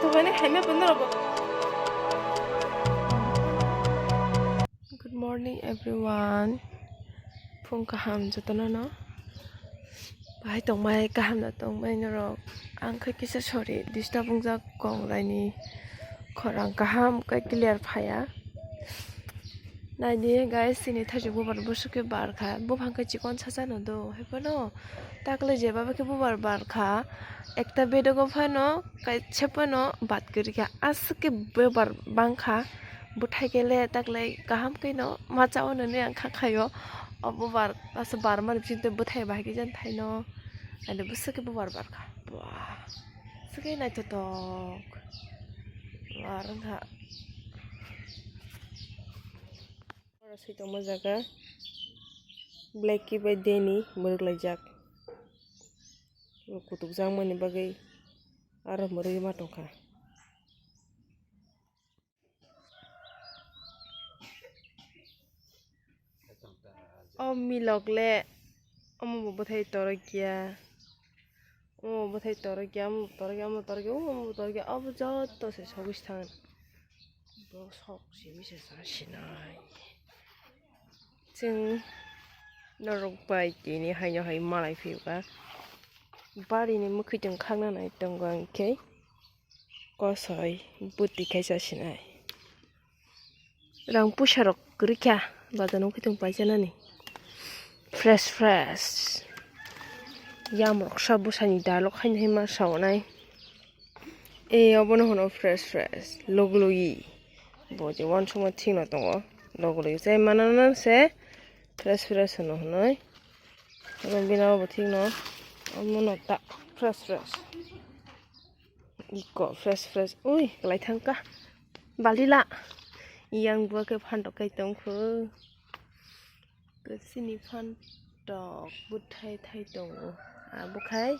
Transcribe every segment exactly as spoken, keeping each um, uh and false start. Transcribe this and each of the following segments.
Good morning everyone. Phung kaham jotono no. Bahai tongmai, kaham da tongmai norok. Ang khe kisa sorry, disturb wngjak kong laini khorang kaham khe clear phaya. Naidi guys, chini thajok bubar bwswk khe bar kha. Buphang khe chikon sacha no do, hai phano takle jeba khe bubar bar kha. Ekta bedogo phano kaisa phano bat kwrwi kha. Aswk khe bubar bang kha. Bwthai khe le takle kaham khe no ma cha o nini ang kha khaio. O bubar asa bar mani bising twi bwthai bahai khe jan thai no. Ani bwswk khe bubar bar kha. Bwah. Swkhe naithothok. Bar wngkha. Oro swi tongma jaga Blackie bai Danny mwrwk laijak. Kutuk jakmani bagwi aro mwrwi ma tongkha. O milok le omo bo bwthai torok ya. Omo bwthai torok ya, omo torok ya, omo torok ya, omo torok ya, obo joto se sogwi se thang. Bo sok simi se sa sinai. Chwng norok bai tini haino hai malai phiyokha. Barini mwkhwtwng khakna nai tongo ang khe. Kosoi bwtwi khaisa sinai. Rang puisa rok kwrwi kha bazar nw khe tong paisa nani. Fresh fresh. Yam rok sa bwsani dalok haino hai ma saunai. E obono hono fresh fresh. Loglogi. Bo je wansukma thikno tongo. Loglogi chai manana se fresh fresh hono honoi. Obo bini obo thikno. Omono ta fresh fresh. Iko fresh fresh. Ui, kwlai thangkha. Balila. Yang bua khe phantok kai tongkho. Kwchini phantok bwthai thai tongo. Abo khai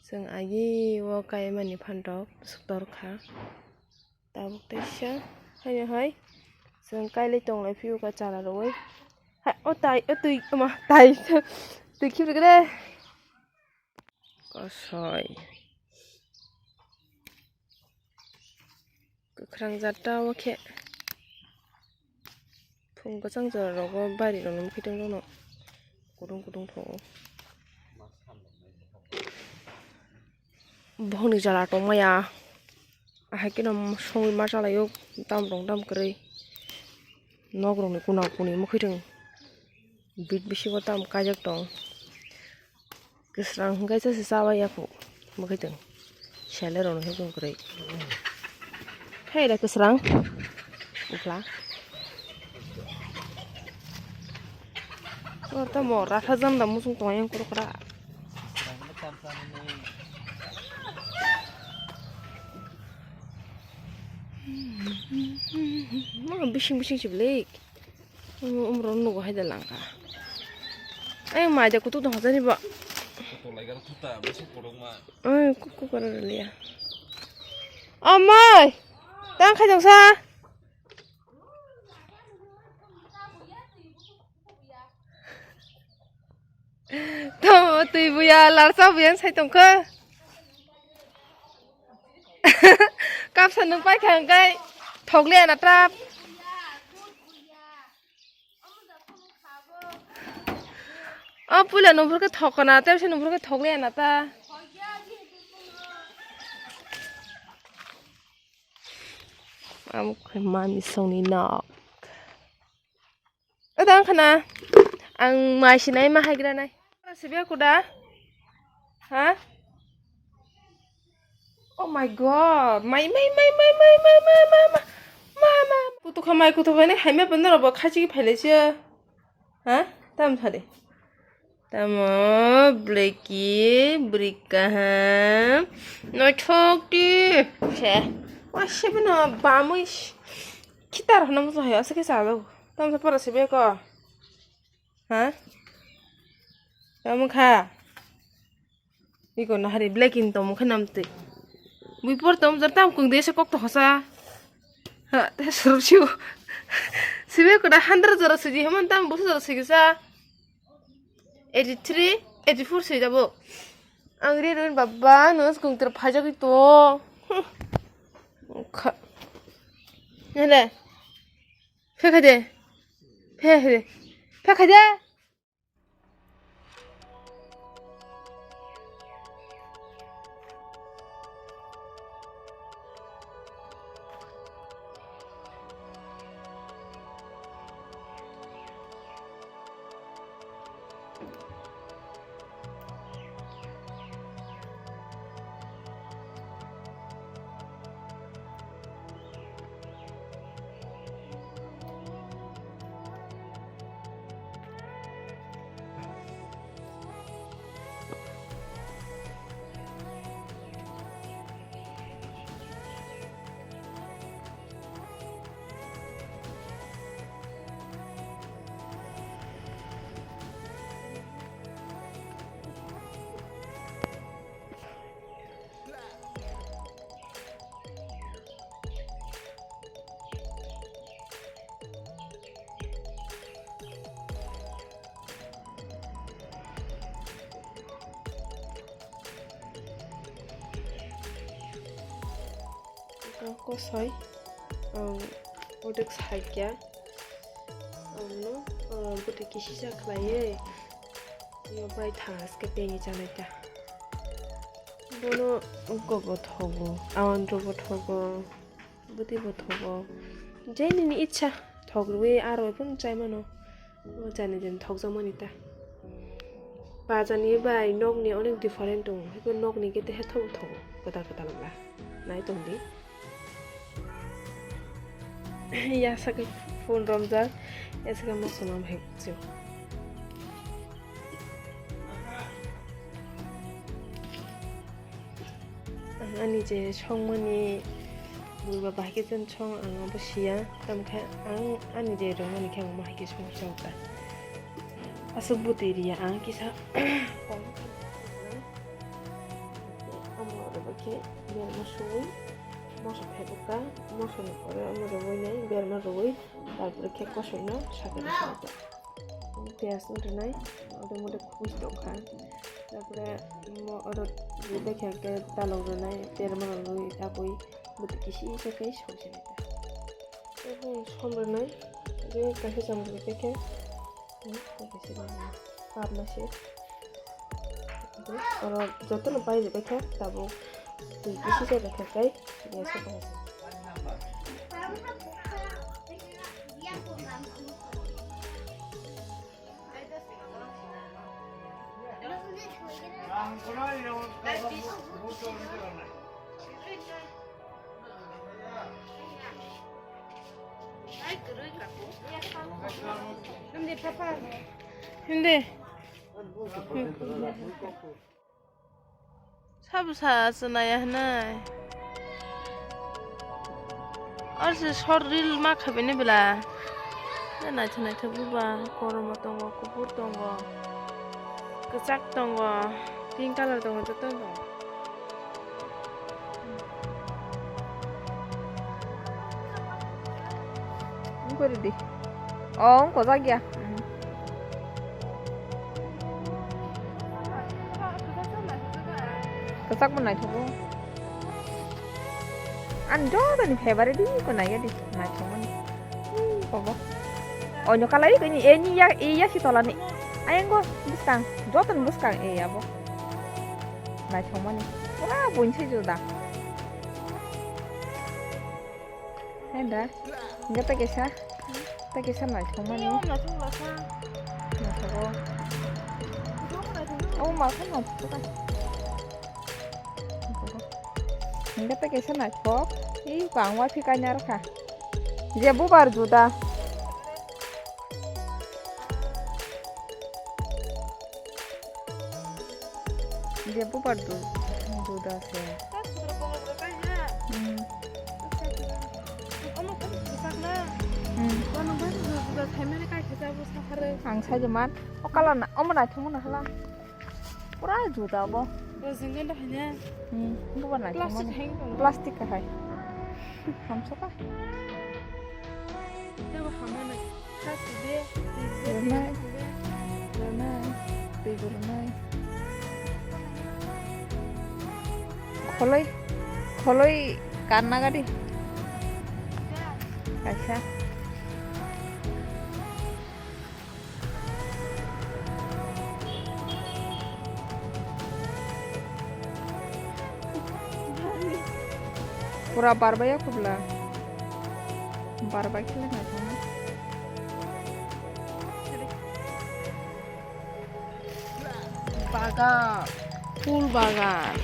chwng agi o kaimani phantok swk torkha. Tabuk teisa haino hai chwng kailai tonglai phiyokha chara rwui. Hai, o tai, o twi, oma, tai. Twi khiprikre. Kosoi. Kwkhwrang jata o khe. Phung kwchang jora rogo bari rok nw mukhe tongno. Kudung kudung tongo. Bohongni jala tongmaya. Ahai kheno songwi ma chalaio. Dam rok dam kwrwi. Nok rokni kuna kuni mukhe tong. Bit bisingo tam kaijak tong. Kwsrang hwnkhe se chabai yaphu. Mukhe tong. Sele rok no hwnkhe kwrwi. Hei da kwsrang. Ukhla. O tamo ratha janda muchung tong yang kuro kra. Mo bising bising siblik. Umro nugo hai da langka. Ay mai da kutuk dong hajani ba. Kutuk lai gara tuta, masuk kodok ma. Ay kuku kara liya. Amai. Tang khai dong sa. Tamo twi buya larsa buya sai tongkha. Kapsa nung paikha hwnkhe thokliya na tap. O puila nungphurkhe thokna tei se nungphurkhe thokliya na ta. Amo khe mani songni nok. O tang khana ang mai sinai ma haigra nai. Sibe kuda. Ha? Oh my god. Mai mai mai mai mai mai mai mai mai. Ma ma. Kutukha mai kutukha ni haima panda robo khachi phailai se. Ha? Tam thade. Tamo bleki brikaham. Noithok ti. Se. Wa sibe no bamui. Khitar hana mo hai asa ke sa lo. Tam sa para sibe ko. Ha? Tamo kha. Iko nahari black in tomo khe namtwi. Bui por tom jar tam kung desa kok to hosa. Ha, te surup siu. Sibe ko da hundred jora siji heman tam busu jora sigi sa. Eighty three, eighty four sui jabo. Ang ri rin baba no kung ter phajak to. Hmm. Hele. Phe khai de. Phe khai de. Phe khai de. Kosoi, um, udik saikya, um, no, uh, bwtwi kisisa khlaiwi, yo bai thangas khe teni chanai ta. Bono ukgo bo thogo, awandro bo thogo, bwtwi bo thogo. Je nini ichha thok rwui aro phano chai mano. O jani jani thokjakmani ta. Bajani bai nokni onek different tongo. Haibo nokni khe teha thobo thogo. Kwtal kwtal wngla. Nai tongdi. Yasakhe phone romjak. Yasakhe moso ma bhai kchuk. Ang ani je songmani bwrwi ba bahai khe jen song, ang abo siya. Tamo khe ang ani je rwmani khe ang bahai khe song chao ta. Aswk bwtwi riya ang kisa. Amo rwba khe berma suwi moso phaibo ka, mosoni pore amo rwui nai berma rwui. Tarpore khe kosoi no sakani swnam ta. Piyaj no rwnai, ode mode khubui tongkha. Tarpore mo oro bekha khe talok rwnai, terma rok rwi tabui bwtwi kisi kisa khe soi sini ta. Abo som rwnai, je kaisa chamung rwi khe, hmm, kaisa rwnai. Pap ma se. Oro jotono pai rwbai kha tabuk twi kisi se rwkha kai gas o bahai se. Hindi. Sabo sa chwnaya hinwi. Aro se short reel ma khabaini bwla. Naithok naithok buba, kormo tongo, kuphur tongo, kwchak tongo, pink colour tongo, joto tongo. Wngkha rwdi. O, wngkha jak ya. Kwchakbo naithogo. Ani jotoni favorite di ko naiya di. Naithokmani. Hmm, bobo. Onyo kalai ko ni, e ni ya, e ya si tolani. Ayango bwskang, jotoni bwskang e ya bo. Naithokmani. Pura buini se juda. Henda. Hingke tei kaisa. Tei kaisa naithokmani. Naithogo. O, malkhung naithogo. Hingke tei kaisa naithok. Ih, bangma phi kaina rwkha. Je bubar juda. Je bubar du-, duda se. Hmm. Hmm. Ang sai de man. O kalar na, omo naithok mano hala. Pura juda bo. Hmm. Bubar naithok mano. Plastic kahai. Hamsokha. Tei bo hamya nai. Kha side, side, side, side. Rwnai, twi bo rwnai. Kholoi, kholoi kanna gadi. Kaisa. Pura barbai ya kubla. Barbai khe lai naithokno. Bagan, phul bagan.